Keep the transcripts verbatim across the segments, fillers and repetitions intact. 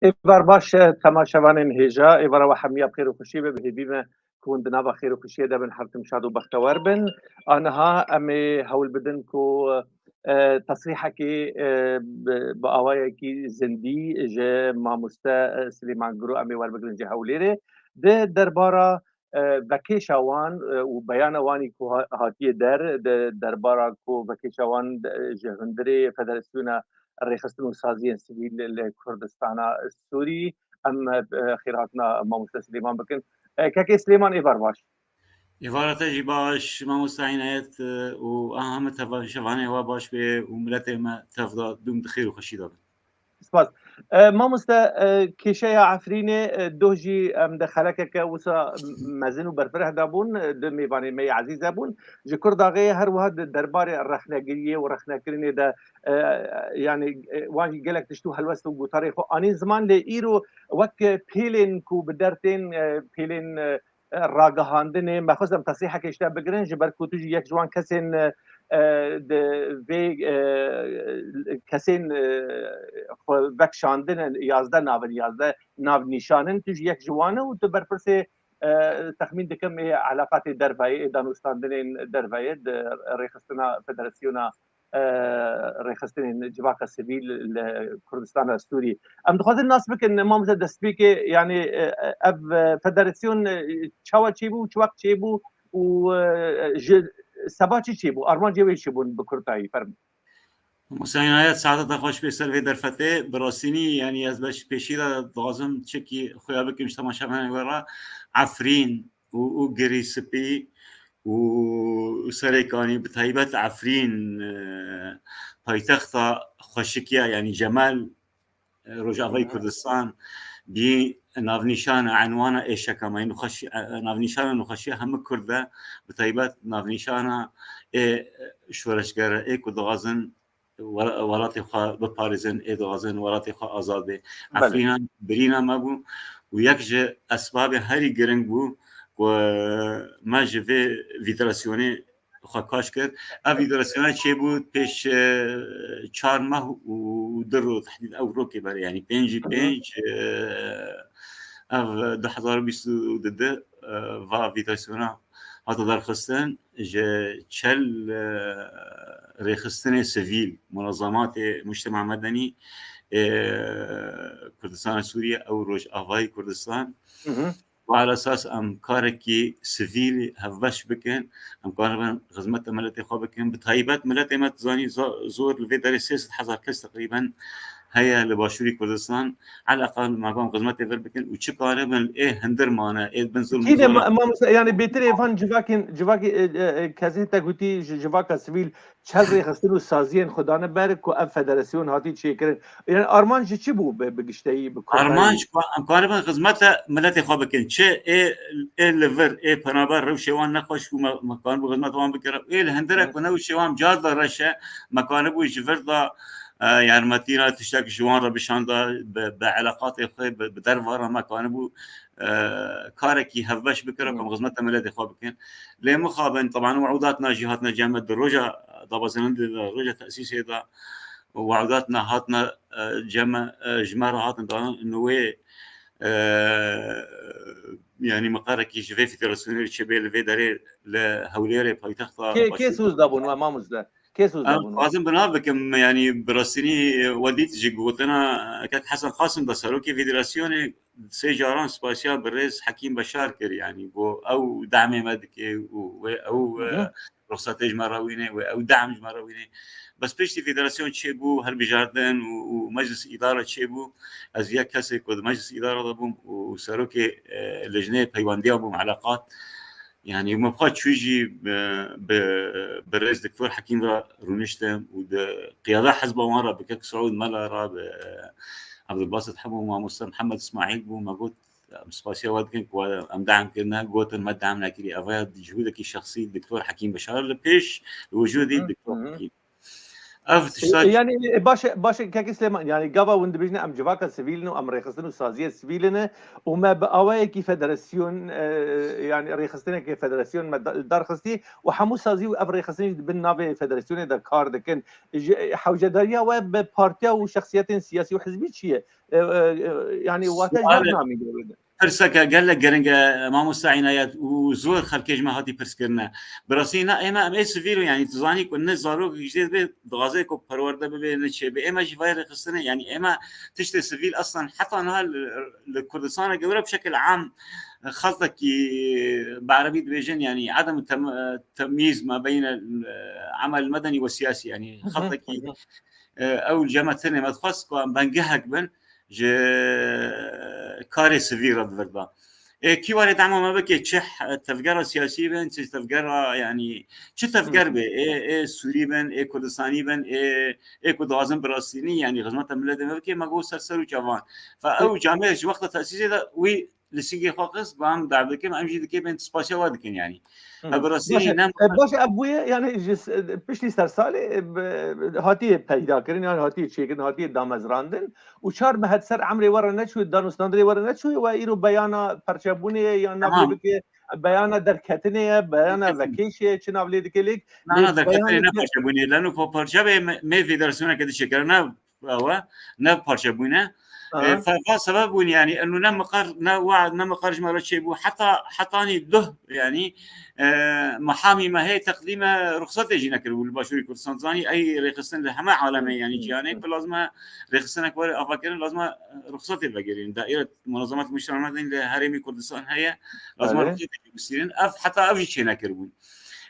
Êvar baş, e, temaşevanên hêja, êvara we hemiya bi xêr û xweşiyê be, bi hêvî me ku hûn di nava xêr û xweşiyê de bin, her tim şad û bextewer bin. Aniha em ê hewl bidin ku, e, tesrîhekî, e, bi, bi awayekî zindî ji mamoste, e, Silêman Guro em ê werbigrin ji Hewlêrê. Di derbara, e, vekêşa wan, e, û beyana wan î ku ha-, hatiye der, di derbara ku vekêşa wan, e, ji hundirê Federasyona Rêxistin û Saziyên Sivîl li Kurdistana Sûrî, em, e, xêrhatina mamoste Silêman bikin. E, kekê Silêman, êvar baş. Êvara te jî baş, mamoste Înayet, e, û a hemî temaşevanê we baş be û miletê me tev de dûm di xêr û xweşî de bin. Spas. E, mamoste, e, kêşeya Efrînê, e, doh jî em di xelekeke wisa mezin û berfireh de bûn, e, di mêvanê me yê ezîz de bûn. Ji Kurdaxê her wiha di derbarê rexnegiriyê û rexnekirinê de, e, yanî, e, wan jî gelek tişt û helwest û gotarê xwe anîn ziman, lê îro wek pêlên ku bi der tên, e, pêlên, e, ragihandinê, me xwest em tesrîhekê ji te bigirin, ji ber ku tu jî yek ji wan kesên, e, e, di vê, e, kesên, e, xwe vekşandin in, yazdeh nav in, yazdeh nav nîşan in, tu jî yek ji wan e û tu berpirsê, e, texmîn dikim ê eleqatê derve ye, ê danûstandinên derve ye di rêxistina Federasyona, e, rêxistinên civaka sivîl li Kurdistana Sûrî. Em dixwazin nas bikin, mamoste destpêkê, yanî, e, ev, e, federasyon, e, çawa çêbû, çi wext çêbû û, e, ji seba çi çêbû, armancê wê çi bûn bi kurtayî, fermo. Mamoste Înayet, saeta te xweş bê ser vê derfetê. Bi rastînî, yanî ez beş pêşî de dixwazim çekî xuya bikim ji temaşevanê we re. Efrîn û, û Girî Spî û Serêkanî, bi taybet Efrîn, e, paytexta xweşikiya, yanî Cemal, e, Rojavayê Kurdistan bî navnîşana, enwana ê şekama, ê nexweşî-, e, navnîşana nexweşiya hemû Kurd e, bi taybet navnîşana ê şoreşgere, ê ku dixwazin wela-, welatê xwe biparêzin, ê dixwazin welatê xwe azad bê. Belê. Efrîna birîna me bû û yek ji esbabê herî giring bû ku me ji vê federasyonê xwe kaş kir. Ev federasyona çêbû pêş, e, çar meh û du roj, tehdîd ew rokê berê, yanî pêncî pênc, e, ev du hezar û bîst û du, e, va federasyona hate derxistin, ji çel, e, rêxistinê sivîl, munazematê mujtema medenî, e, Kurdistana Sûriye ew Rojavayî Kurdistan. Bi esas em karekî sivîl hevbeş bikin, em karibin xizmeta miletê xwe bikin. Bi taybet miletê me, dizanî, zo-, zor li vê derê sê sed hezar kes teqrîben heye li Başûrê Kurdistan. Eleqan me xizmetê vir bikin û çi karibin ê hundir mane, ê bin zulm û Kî ne zora ma-, mamoste, yanî bêtir ê van civakên, civakê, e, e, e, kesê te gotî ji civaka sivîl, çel rêxistin û saziyên xwe dane ber ku ev federasyon hatî çêkirin. Yanî armanc ji çi bû bi, bi gişteyî, bi kurtayî? Armanc ku em karibin xizmeta miletê xwe bikin. Çi ê, ê li vir, ê penaber rewşê wan nexweş bû, me, me karibû xizmeta wan bikin. Ê li hindire ku newşê wan car de reş e, me karibû ji vir de, e, yarmetî re tiştek ji wan re bişanda, bi, bi eleqatê xwe, bi, bi derva re me karibû, e, karekî hevbeş bikira ku em xizmeta miletê xwe bikin. Lê mixabin, teban, wewdatna jî hatine cem me di roja daxuyaniyê de, roja tesîsê de, wewdatna hatine, e, cem me, e, ji me re hatin dan, û wê, e, yanî miqarekî ji vê federasyonê çêbê li vê derê li Hewlêrê paytexta Kê, kê soz dabûn we, mamoste? Kê soz dabûn we? Em dixwazin bi nav bikim, yanî bi rastînî we dît ji gotina kek Hesen Qasim de serokê federasyonê sê caran spasiya birêz Hekîm Beşar kir, yanî got ew demê me dike û wê ew, e, ruxsatê ji me re wîne, wê ew dem ji me re wîne. Bes piştî federasyon çêbû, hilbijardin û, û meclis îdare çêbû, ez yek kesê ku di meclis îdare de bûm û serokê, e, lejneyê peywendiya bûm, eleqat. Yanî min xwe çû jî, e, bi, bi rêz Doktor Hekîm re rûniştim û di qiyada hizba wan re, bi kek Siûd Mela re, bi Ebdulbasit Hemo, mamoste Mihemed Îsmaîl bû, me got, em spasiya we dikin ku em dehm kirine, gotin me dehm nekirî. Ev ya cihûdekî şexsî Doktor Hekîm Beşar li pêş, li wijûdî Doktor Hekîm. Ev tişta Yani e, baş e, baş e, Kekî Silêman, yani gava hûn dibêjin em civaka sivîl in û em rêxistin û saziya sivîl in û me bi awayekî federasyon, e, yani rêxistinekê federasyon me da- darxistî û hemû sazî û ev rêxistin jî di bin navê federasyonê de kar dikin. Ji, e, hewcedariya we bi partiya û şexsiyetên siyasî û hizbî çi ye? E, e, e, yani wate ji Sual- hev namîne wê de. Pirseke gelek giring e, mamoste Înayet, û zor xelkê ji me hatî pirs kirine. Bi rastî ne ême em ê sivîl û, yanî tu zanî ku ne zarok ji dê dibe dixwaze ku perwerde bibe ne çê be. Ême jî vay rêxistine, yanî ême tiştê sivîl aslan heta niha li, li Kurdistana gewre bi şekil am xeltekî bi erebî dibêjin, yanî edem tem, temyîz ma beyne emel medenî we siyasî, yanî xeltekî e, ew cematinê me dixwest ku em bengehek bin ji karê sivî re di vir de. Ê kî warê dema me bike, çi h- tevgera siyasî bin, çi tevgera, yanî çi tevger be, ê, ê Sûrî bin, ê Kurdistanî bin, ê, ê ku dixwazin bi rastînî, yanî xizmeta miletê me bike, me got ser ser û çavan. Fe ew camê ji wexta tesîsê de wî li sîngê xwe xist, got em dav dikim, em jî dikê bên spasiya we dikin, yanî. Hı. Ev bi rastî Baş e, ne e, baş e, ev bûye, yani ji s- e, piştî ser salê e, bi- hatiye peyda kirin, yani hatiye çêkirin, hatiye damezrandin û çar meh di ser emrê we re neçûye, danûstandinê we re neçûye, we îro beyana perçebûnê ye, yan navê Tamam. bike beyana derketinê ye, beyana Derketin. vekêşê ye, çi nav lê dike lêk, Nana lê derketinê beyanê ne ke- parçebûnê, leno pa parçe be me, me federasyoneke dişê kere, ne ewe, ne parçebûne. Aha. E, fa, fa sebeb bûn, yani, eno ne miqar, ne wa, ne miqar ji me re çêbû. Heta, hetanî duh, yani, e, mehamî me hê teqdîme ruxsatê jî nekiribû li Başûrê Kurdistan. Zanî, ey rêxistin li heme alemê, yani, Hı, hı, ciyanê, hı. ku lazim e rêxistinek were avakirin, lazim e ruxsatê vegerîn. Daîre Munazemet Muştera Medeni li Herêmî Kurdistan heye, lazim e Belê. ruxsatê jî bistîrin. Ev, heta ev jî çênekiribûn.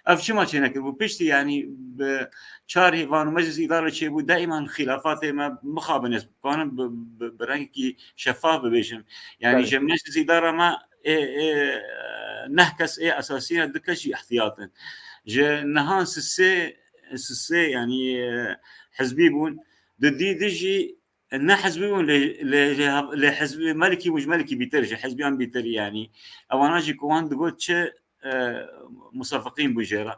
Ev çima çênekiribû? Piştî, yanî, bi çar hêvan û meclis îdare çêbû, daîman xîlafatê me mixabin, ez bikarim bi, bi, bi rengekî şefaf bibêjim. Yani Belê. ji meclis îdara me ê, ê, neh kes ê esasî ne, du kes jî ihtiyat in. Ji nihan sisê, sisê, yani, e, hizbî bûn. Di dî di jî ne hizbî bûn, lê, lê, lê, lê hizbî Melikî bûn, ji Melikî bîtir, ji hizbiyan bîtir, yani. Ewana jî ku wan digot çi e, musafiqîn bû jê re.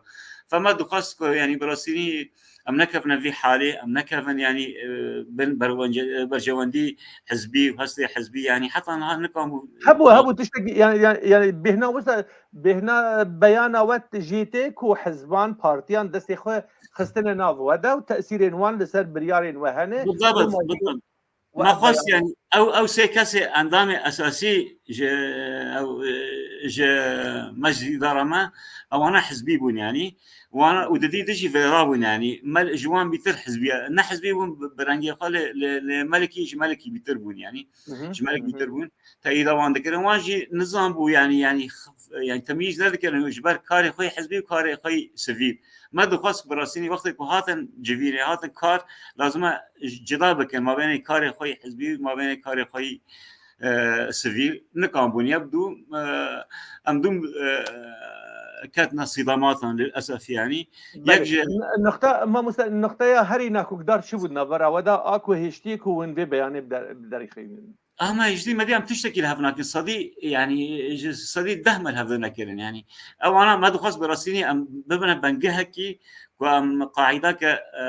Fe me dixwest ku, yanî, bi rastînî em nekevine vî halê, em nekevin, yanî, e, bin berwence-, e, berjewendî hizbî û hestê hizbî, yanî, heta niha nikan bû. Hebû, hebû tiştekî, yani, yani, yani, bêhna wisa, bêhna beyana we jê tê ku hizban, partiyan destê xwe xistine nav we de û tesîrên wan li ser biryarên we hene. Bidabit, Loma jî bidabit. We Me xwest, beyan- yani, ew, ew sê kesê endamê esasî ji, ew, ji meclis îdara me, ewana hizbî bûn, yani. Wana, û didî dijî vêra bûn, yani. Me ji wan bîtir hizbiya, ne hizbî bûn bi, bi rengê xwe, lê, lê, lê Melikî, ji Melikî bîtir bûn, yani. Hı hı, Ji Melik hı hı. bîtir bûn. Teyîda wan dikirin. Wan jî nizam bû, yani, yani, x-, yani, temyîz nedikirin ji ber karê xwe yê hizbî û karê xwe yê sivîl. Me dixwest bi rastînî wextê ku hatin civînê, hatin kar, lazim e cida bikin mabênê karê xwe yê hizbî û mabênê karê xwe yê, e, sivîl. Nikan bûn yek dû, e, em dû, e, ketna sîdamatan li esefî, yanî. Belê. Yek ji N-, nixta, mamoste, nixteya herî nakokdar çi bû di navbera we de, a ku hêştiyê ku hûn vê beyanê bi der-, bi derî xînin? Ama ji dî me dî em tiştekî li hev nakin. Sedî, yani, ji sedî deh me li hev nekirin. Yani, ewana me dixwest bi rastînî em bibine bengehekî ku em qaîdake, e,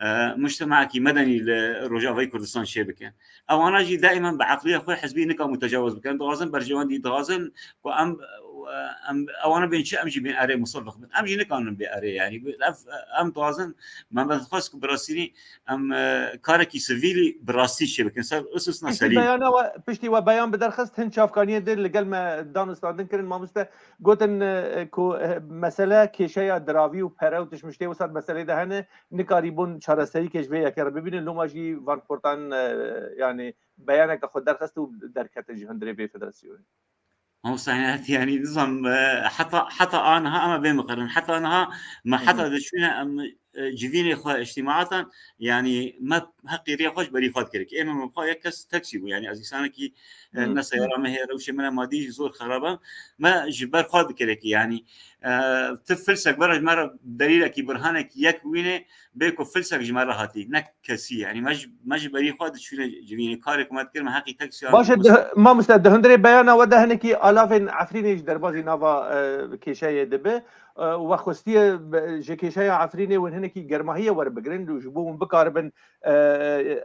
e, mujtemekî medenî li Rojavayê Kurdistan çê bikin. Ewana jî daîman bi eqliya xwe hizbî nikan mutecawez bikin. Dixwazin berjewendî, dixwazin ku em, em, ewana bên çi, em jî bên erê musevviq bin. Em jî nikanin bê erê, yani. Ev, em dixwazin, me, me dixwest ku bi rastînî em, e, karekî sivîlî bi rastî çê bikin. Ser usûsna Piştî selîm. beyana we, piştî we beyan bi derxist, hin çavkaniyên din li gel me danûstandin kirin, mamoste. Gotin, e, ku, e, mesele kêşeya diravî û pere û tişmiştê wisa di meselê de hene, nikarîbûn çareserîkê ji vê yekê re bibînin. Loma jî van xortan, e, yani beyaneke xwe derxist û derkete ji hundirê vê federasyonê. Mamoste Hidayet, yani, nizam, e, heta, heta aniha em ê bê miqerin. Heta niha me Hı hı. heta diçûne em, e, civînê xwe, îctîmaatan, yani, me heqî rêya xwe ji berî xwe dikirik. Ê me, me xwe yek kes teksî bû, yani, ez însanekî, e, Hı. ne seyara me heye, rewşê min e madî jî zor xerab e. Me ji ber xwe dikirik, yani, e, tu filsek bera ji me re delîlekî, birhanekî yek wînê, bê ku filsek ji me re hatî, ne kesî, yani, me ji, me ji berî xwe diçûne civînê, karê ku me dikir, me heqî teksî Baş e, di, mamoste, di hundirê beyana we de hinekî alavên Efrînê ji derbazî nava, e, kêşeyê dibe. e, we xwestiye be-, ji kêşeya Efrînê hûn hinekî germahiyê werbigirin û ji bo hûn bikaribin, e,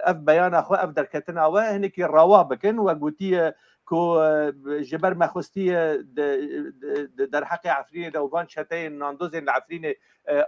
ev beyana xwe, ev derketina we hinekî rawa bikin. We gotiye ku, e, ji ber me xwestiye di, di, di derheqê Efrînê de û van çeteyên nandozên li Efrînê, e, e,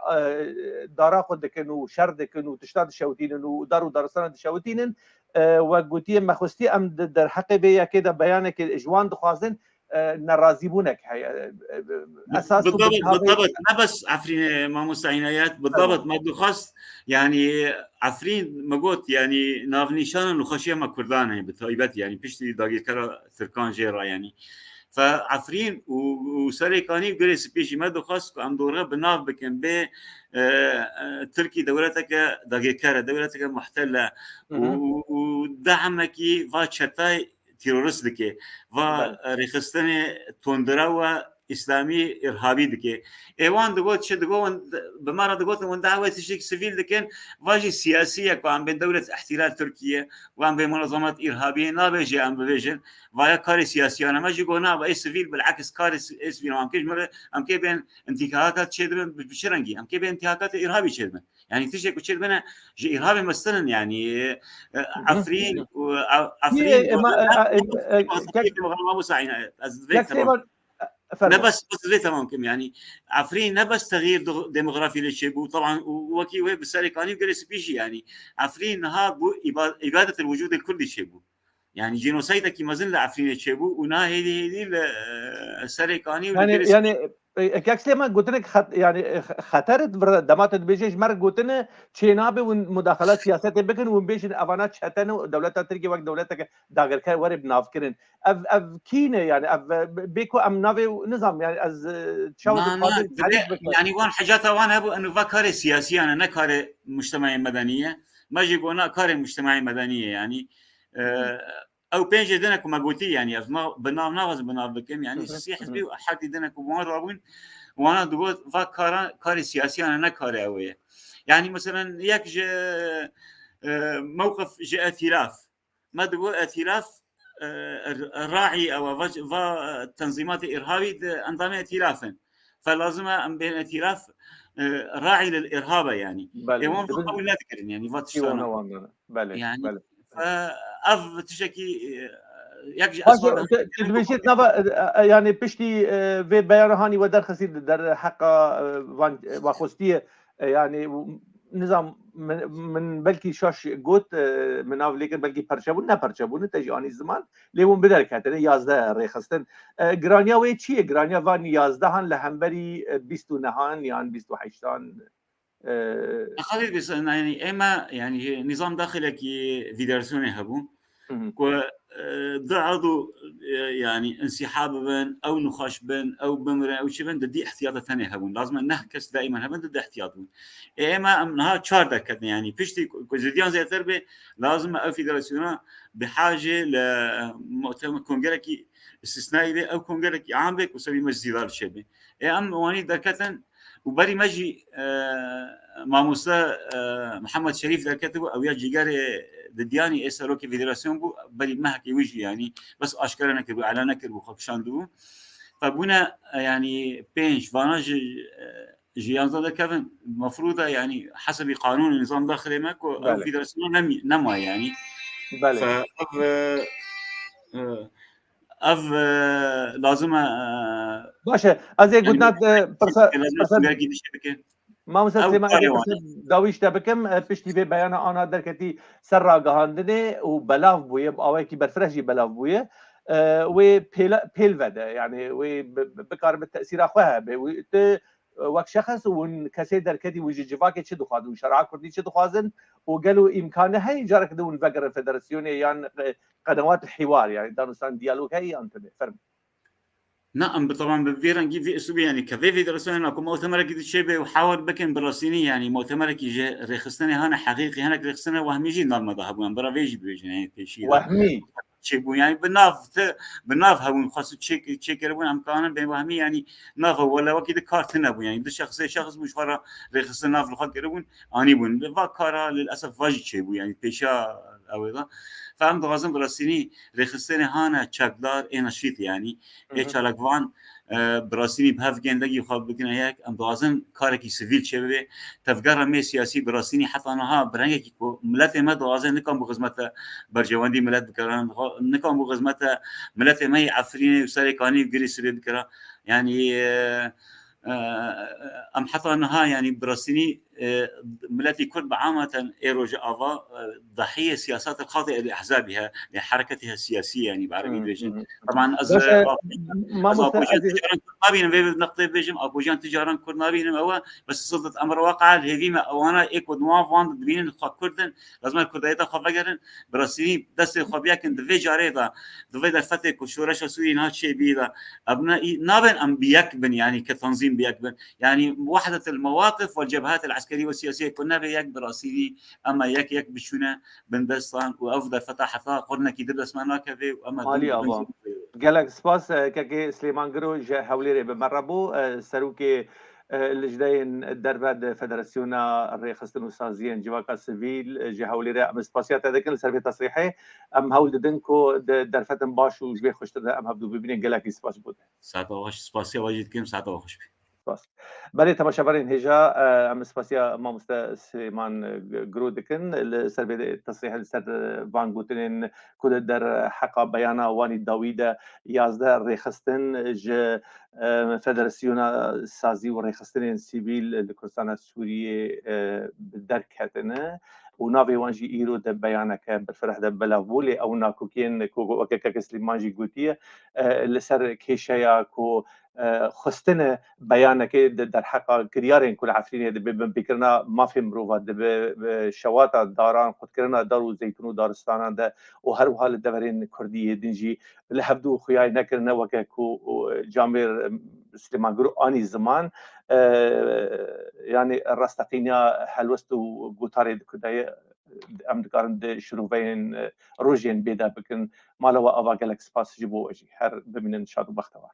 dara xwe dikin û şer dikin û tişta dişewitînin û dar û daristana dişewitînin. E, we gotiye me xwestiye em di derheqê vê yekê de beyanekê ji wan dixwazin, e, nerazîbûnek heye. E, e, esas û Bidabet, bidabet, ne bes Efrînê, mamosta Înayet, bidabet me dixwest, yani Efrîn me got, yani navnîşana nexweşiya me Kurdan e, bi taybet, yani piştî dagirkera Tirkan jê re, yani. Fe Efrîn û, û Serêkanî û Girê Spî jî me dixwest ku em dore bi nav bikin, bê, e, e, Tirkî dewleteke dagirker e, dewleteke muhtel e û, û, û dehmekî va çetay terorist dike. Va, e, rêxistinê tundrew e, îslamî, îrhabî dike. Ê wan digot, çi digot, hûn, bi me re digotin, hûn dawê tiştek sivîl dikin, va jî siyasî ye ku em bên dewlet ihtilal Tirkiye, wan bên munazamat îrhabî, nabêje em bibêjin, va ya karê siyasiyan e. Me jî got, na, va ê sivîl, bil'eks karê si-, ê sivîl, em kê ji me re, em kê bên intihakata çêdibin, bi, bi çi rengî? Em kê bên intihakata îrhabî çêdibin? Yani tiştek ku çêdibine, ji îrhabê mestir in, yani, e, Efrîn û, e, Efrîn û, e, e, e, e, kek-, Mamosta Îna, ez vê kek Sêvan, e, fermo. Ne bes, bes vê temam kim, yani, Efrîn ne bes texyîr do-, demografî lê çêbû, taban, û wekî wê bi Serêkanî û Girê Spî jî, yani, Efrîn niha bû îba-, îbadetil wicûdil kurdî çêbû. Yani, jenosaydekî mezin li Efrînê çêbû û niha hêdî hêdî li, e, Serêkanî û li Yani, Girê Spî yani, e, e, kek Silêman gotinek xet-, yani, e, xe-, xeter e, vir-, dema te dibêje ji me re gotine çênabe û mudaxala siyasetê bikin û bêjin evana çete ne û dewleta Tirkiye wek dewleteke dagirker were bi nav kirin. Ev, ev kî ne yani, ev, e, bê ku em navê, nizam yani, ez, e, çawa Na, na, dibê, tarîf bikin. Yani wan hecata wan hebû, enu va karê siyasî yani, ne karê mujtemayê medenî ye. Me jî gona karê mujtemayê medenî ye yani. E, Ew pêncê dine ku me gotî, yani, ez na-, bi nav naxwazim bi nav bikim, yani, sî hizbî û herdî dine ku wan rabûn, wana digot, va kara, karê siyasiyan e, ne karê ew ye. Yani, meselen, yek ji, e, mewqif ji etilaf. Me digot etilaf, e, raî ew e, va, va tenzîmatê îrhabî di endamê etilaf in. Fe lazim e em bên etilaf, e, raî lil îrhab e, yani. Belê. Ê wan va qebûl nedikirin, yani, va tiştana. Belê, Yani, belê. Ev tiştekî, e, yek ji esbabên tu, tu dibêjî nava, e, e, yani piştî, e, vê beyana hanî we derxistî di derheqa, e, van, e, waxwestiyê, e, yani, nizam min, min belkî şaş got, e, min nav lêkin belkî perçebûn, ne perçebûn, te jî anî ziman, lê hûn bi derketine yazdeh rêxistin. E, giraniya wê çi ye? Giraniya van yazdehan li hemberî, e, bîst û nehan yan bîst û heştan? Ee, Xalid Bey, sen, yani, ema, yani, nizam daxilekî federasyonê hebû, Hı hı. ku, e, di edo, e, yani, insihab bin, ew nixweş bin, ew bimirin, ew çi bin, di dî ihtiyata tenê hebûn. Lazim e neh kes daimen hebin, di dî ihtiyat bûn. E, ema em niha çar derketin, yani, piştî ku, ku zidiyan zêdetir bê, lazim e ew federasyona bi hacê li, e, muhtem-, kongerekî istisnayî bê, ew kongerekî am bê, ku sebî meclî dar çêbê. E, em wanî derketin, û berî me jî, e, mamoste, e, Mihemed Şerîf derketibû, ew ya cîgerê Didiyanî ê serokê federasyon bû, berî mehekê wî jî, yanî bes aşkere nekiribû, elane kiribû, xwe kişandibû. Fe bûne, e, yanî pênc, vana ji, e, ji yanzdeh derkevin, mefrûd e, yanî hesebî qanûn û nizam daxilê me ku ew Belê. federasyon nemî-, nemaye, yanî. Belê. Fe ev, e, e, Ev, e, lazim e, e, Baş e. Ez ê yani, gotina, e, pirsa, lazim e pirsa, belkî dişê bike. Mamoste Ew Silêman, ez ê karê wan pirsa e. dawî ji te bikim, e, piştî vê beyana ana derketî ser ragihandinê û belav bûye, bi awayekî berfireh jî belav bûye. E, wê pêle-, pêl vede, yani wê bi-, bi-, bikaribe tesîra xwe hebe. Wê tu, e, wek şexes û hûn kesê derketî, hûn ji civakê çi dixwazin? Hûn şer'a kurdî çi dixwazin? Û gelo îmkanê heye careke din hûn vegerin federasyonê yan, e, qenewat hîwar, yani danûstan diyalog heye yan tune? Fermo. Na, em bi, taban bi vê rengî, vê uslûbê, yani ke vê federasyonê na ku mutemerekî di çêbe û hawar bikin bi rastînî, yani mutemerekî ji rêxistinê hane heqîqî, hinek rêxistinê wehmî jî nav me de hebûn, em bira vê jî bibêjin, yani pêşî de. Wehmî. Çêbûn, yani bi nav te, bi nav hebûn, xwest çê, çêkiribûn, em kanin bên wehmî, yani nav wele wekî di kar tune bûn, yani di şexsê şexs bû, ji xwe re rêxistin nav li xwe kiribûn, anîbûn. Li va kara, lilesef va jî çêbû, yani pêşiya ew ê de. Fe em dixwazin bi rastînî rêxistinê hane çekdar, ê neşît, yani, ê Hı hı. çalakvan, e, bi rastînî bi hev gêndegî xwe bikin yek, em dixwazin karekî sivîl çêbibe. Tevgera me siyasî bi rastînî heta niha bi rengekî ku miletê me dixwaze nikan bû xizmete berjewendî milet bikira, nikan bû xizmete miletê me yê Efrînê û Serê Kanî û Girê Sibê bikira. Yanî, e, e, em heta niha, yanî bi rastînî, e, miletî Kurd bi ameten ê roje ava, e, dahiyê siyaset xatê ê ehzabî he, ê hereketê he siyasî, yanî bi erebî dibêjin. Teban ez, Baş e, e, ez mamoste apojiyan Ezîz. Ticaran Kurd nabînim, vê neqtê bêjim, apojiyan ticaran Kurd nabînim, ew e, bes sildet emr waqe li hêvî me, ewana ê ku di wan van dibînin xwe Kurd in, lazim e Kurdayeta xwe vegerin, bi rastî destê xwe biyekin di vê carê de, di vê derfetê ku şoreşa Sûriyê niha çêbî de, em ne, nabin em bi yek bin, yanî ke tanzîm bi yek bin. Yanî wehdetel mewaqif wel cebhatel eskerî we siyasî ku nebe yek bi rastî em ê yek yek biçûne bin destan û ev derfeta heta qurnekî di dest me nakeve û em ê Malî din ava. Gelek spas, e, kekê Silêman Giro ji Hewlêrê bi me re bû, e, serokê, e, lijdeyên derve di Federasyona Rêxistin û Saziyên Civaka Sivîl, e, ji Hewlêrê em spasiya te dikin li ser vê tesrîhê. Em hewl didin ku di derfetin baş û ji vê xweştir de em hevdû bibînin. Gelekî spas ji bo te. Saeta xweş, spasiya we jî dikim, saeta we xweş be. Spas. Belê temaşevanên hêja, e, em spasiya mamoste Silêman, e, Giro dikin. Li ser vê tesrîhê, li ser, e, van gotinên ku li derheqa beyana wanî dawî de yazdeh rêxistin ji, e, Federasyona Sazî û Rêxistinên Sivîl li Kurdistana Sûriyê, e, bi derketine û navê wan jî îro di beyaneke birfireh de belav bû, lê ew nakokiyên ku weke keke Silêman jî gotiye, e, li ser kêşeya ku, e, xwestine beyanekê di derheqa kiryarên ku li Efrînê dibe binpêkirina mafê mirova, dibe, e, şewata daran, qutkirina dar û zeytûn û daristanan de û her wiha li deverên kurdî yê din jî li hevdû xuyayî nekirine weke ku, û, camêr, e, Silêman Giro anî ziman, e, yanî rasteqîniya helwest û gotarê di ku de ye, em dikarin di şirûveyên, e, rojên bê de bikin. Mala we ava, gelek spas ji bo we jî. Her bimînin şad û bextewar.